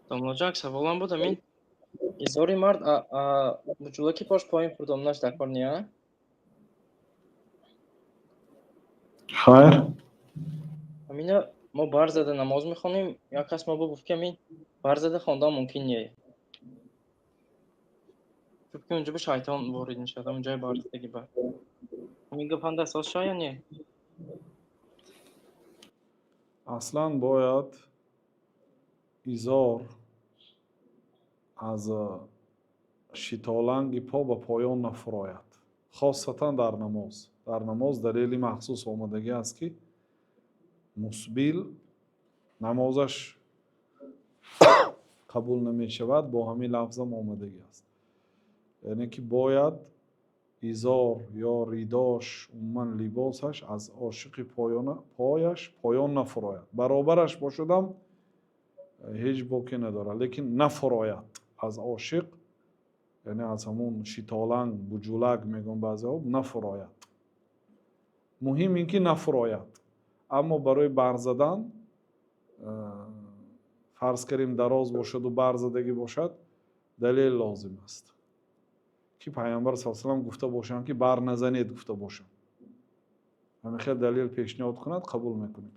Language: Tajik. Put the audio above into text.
Домлоҷон, як саволам буд. Амин изори мард буҷулаки пош поин фурдомнаш дар кор не? Хайр. Амина мо бар зада намоз мехонем, як кас мо гуфт, ки амин бар зада хондан мумкин не, чунки унҷо ба шайтон ворид мешавад, ҳамон ҷои барзадаги бар. Ҳамин гап ҳанда асос шоя не? Аслан бояд изор аз шитоланги по ба поён нафурояд, хосатан дар намоз. Дар намоз далели махсус омадагӣ аст, ки мусбил намозаш қабул намешавад, бо ҳамин лафзам омадагӣ аст. Яъне ки бояд изор ё ридош, умуман либосаш аз ошиқи поёна пояш поён нафурояд. Баробараш бошадам, ҳеҷ боке надорад, лекин нафурояд аз ошиқ, яъне аз ҳамун шитоланг, буҷулак мегӯям баъзеҳо, нафурояд. Муҳим ин ки нафурояд. Аммо барои барзадан, фарз кардем, дароз бошаду барзадагӣ бошад, далел лозим аст, ки Пайғамбар са салам гуфта бошанд, ки бар назанед гуфта бошанд. Ҳамин хел далел пешниҳод кунад, қабул мекунем.